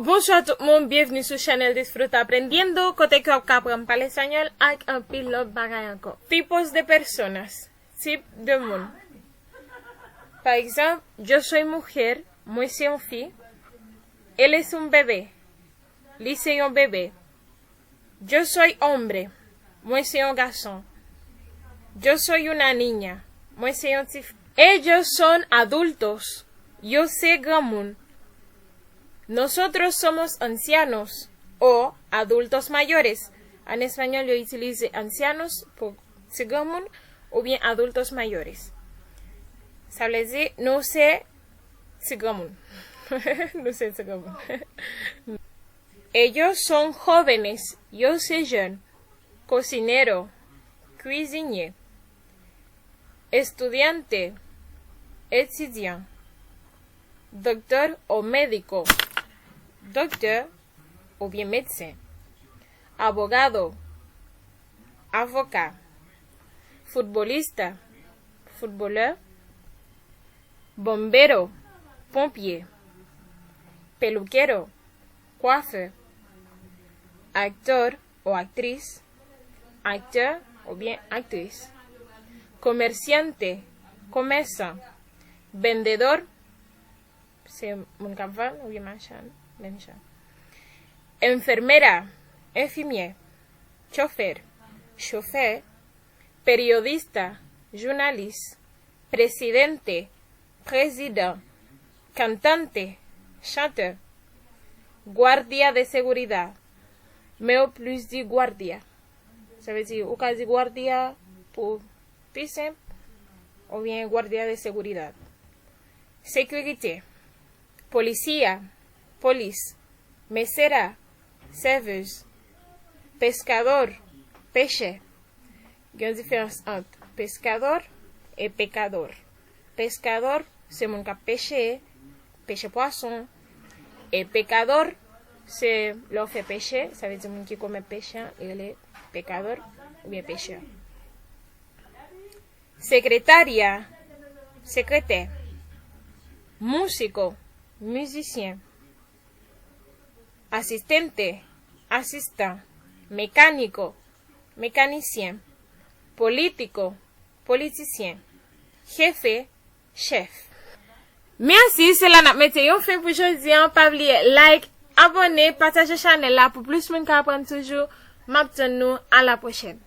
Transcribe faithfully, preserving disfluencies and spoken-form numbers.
Bonswa tout moun, byenvni sou chanèl Disfruta Aprendiendo, kote ke w ap ka aprann pale espanyòl ak anpil lòt bagay ankò. Tipos de personas, tip de moun. Pa egzanp, yo soy mujer, mwen se yon fi. Él es un bebé, li se yon bebe. Yo soy hombre, mwen se yon gason. Yo soy una niña, mwen se yon tifi. Ellos son adultos, yo se granmoun. Nosotros somos ancianos o adultos mayores. An espanyòl, yo itilize ancianos pou ti granmoun oubyen adultos mayores. Sa vle di, nou se ti granmoun. Nou se ti granmoun. Ellos son jóvenes, yo se jèn. Cocinero, cuisinier. Estudiante, etidyan. Doctor o médico, doktè oubyen medsen. Abogado, avoka. Futbolista, footballeur. Bombero, ponpye. Peluquero, coiffeur. Actor o aktris, aktè oubyen aktris. Comerciante, komèsan. Vendedor, se moun k ap vann oubyen machann, menm jan. Enfermera, enfimyè. Chofer, chofè. Periodista, jounalis. Presidente, prezidan. Cantante, chantè. Guardia de seguridad, men yo plis di guardia. Sa vle di, ou ka di guardia pou pi senp, oubyen guardia de seguridad. Sekirite, policía, polis. Mesera, serveuse. Pescador, pechè. Gen yon diferans ant pescador e pecador. Pescador se moun k ap peche, peche pwason. E pecador se lè w fè peche, sa vle di moun ki komèt peche an, li rele pecador oubyen pechè. Secretaria, sekretè. Músico, mizisyen. Asistente, asistan. Mecánico, mekanisyen. Político, politisyen. Jefe, chèf. Mèsi, se la n ap mete yon fen pou jodi a. Pa bliye like, abòne, pataje chanèl la pou plis moun ka aprann toujou. M ap tann nou, a la pwochèn.